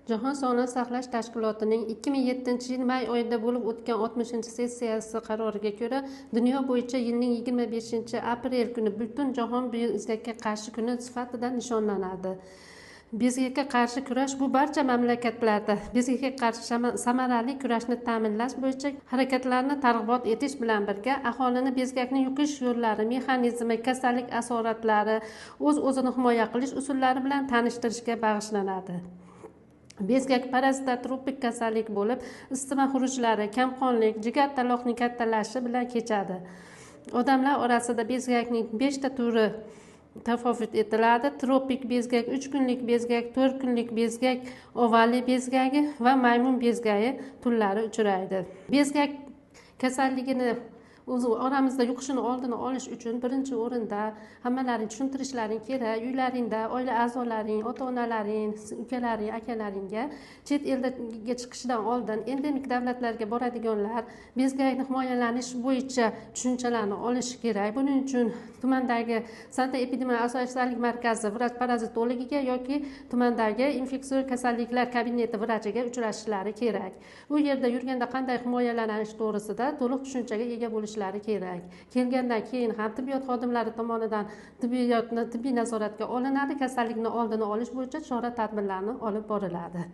Jahon sog'liqni saqlash tashkilotining 2007-yil may oyida bo'lib o'tgan 60-sessiyasi qaroriga ko'ra, dunyo bo'yicha yilning 25-aprel kuni butun jahon bezgakka qarshi kuni sifatida nishonlanadi. Bezgakka qarshi kurash bu barcha mamlakatlarda bezgakka qarshi samarali kurashni ta'minlash bo'yicha harakatlarni targ'ibot etish bilan birga aholini bezgakni yuqish yo'llari, mexanizmi, kasallik asoratlari, o'z-o'zini himoya qilish usullari bilan tanishtirishga bag'ishlanadi. Bezgak parazitotropik kasallik bo'lib, isitma xurujlari, kamqonlik, jigar taloqning kattalashishi bilan kechadi. Odamlar orasida bezgakning 5 ta turi tafovut etiladi: tropik bezgak, 3 kunlik bezgak, 4 kunlik bezgak, ovali bezgagi va maymun bezgagi turlari uchraydi. Bezgak kasalligini o'zi oramizda yuqishini oldini olish uchun birinchi o'rinda hammalaring tushuntirishlaring kerak. Uylaringda oila a'zolaring, ota-onalaring, ukalaring, akalaringga chet elga chiqishdan oldin endemik davlatlarga boradiganlar bezgakni himoyalanish bo'yicha tushunchalarni olishi kerak. Buning uchun tumandagi sanitariya epidemiologik markazi vrach parazitologiga yoki tumandagi infeksion kasalliklar kabineti vrachiga uchrashishlari kerak. U yerda yurganda qanday himoyalanish to'g'risida to'liq tushunchaga ega bo'lish kerak. Kelgandan keyin ham tibbiyot xodimlari tomonidan tibbiy nazoratga olinadi, kasallikni oldini olish bo'yicha chora tadbirlarni olib boriladi.